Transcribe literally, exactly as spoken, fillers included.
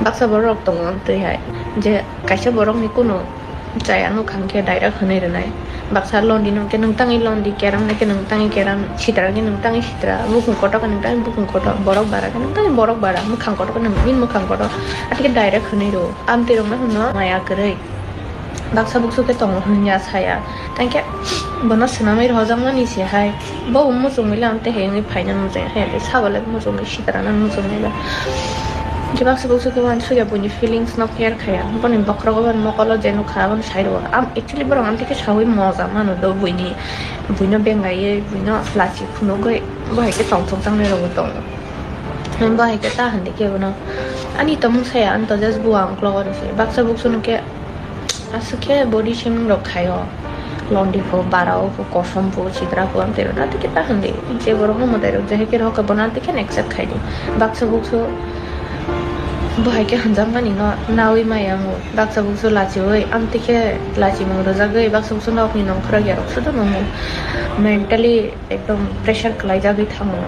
Baksa borok tongo twi hai, je kaisa borokni kunu chaya nuk kha hwnkhe direct hwnwi rwnai. Baksa londi nung khe nung tangwi londi, keram nai khe nung tangwi keram, sitra khe nung tangwi sitra, bukung kotor khe nung tangwi bukung kotor, borok bara khe nung tangwi borok bara, mwkhang kotor khe nung tangwi mwkhang kotor. Atike direct hwnwi rw. Amtwi rokno hwno maya kwrwi. Baksa buksu khe tongo hwnya saya. Tangkhe bono swnamwi rwjakmani se hai. Bo bo muchungwi lang tei hwnwi phaina muchung hai. Sabo le muchungwi sitrana muchungwi ba. Khe baksa buksu khe uansukya buini feelings no care khaya. Boni bokhorogo boni mokolo je nukha aboni sai rwo. Am actually borok amtwi khe saui moja mano do buini. Buino bengaiwi buino lachi phunugwi bo hai khe tongthokjaknai rogwi tongo. Bo hai khe ta hwndikhe bono. Ani tongmung saya ani to just bua ungklogo rw se. Baksa buksu no khe aswk khe body shaming rok khaio. Londi pho, bara o pho, kosom pho, chidra pho, amtwi rok naitwi khe ta hwndi. Je borok no mwtai rok je hai khe rok bono naitwi khe accept khai di. Baksa buksu bo hai khe hwnjakmani no naui maya wngo. Baksa buksu lachiui amtwi khe lachimung rwjagwi baksa buksu nokni nongkhorok yarok sudo nungo. Mentally ekdom pressure kwlaijagwi thango.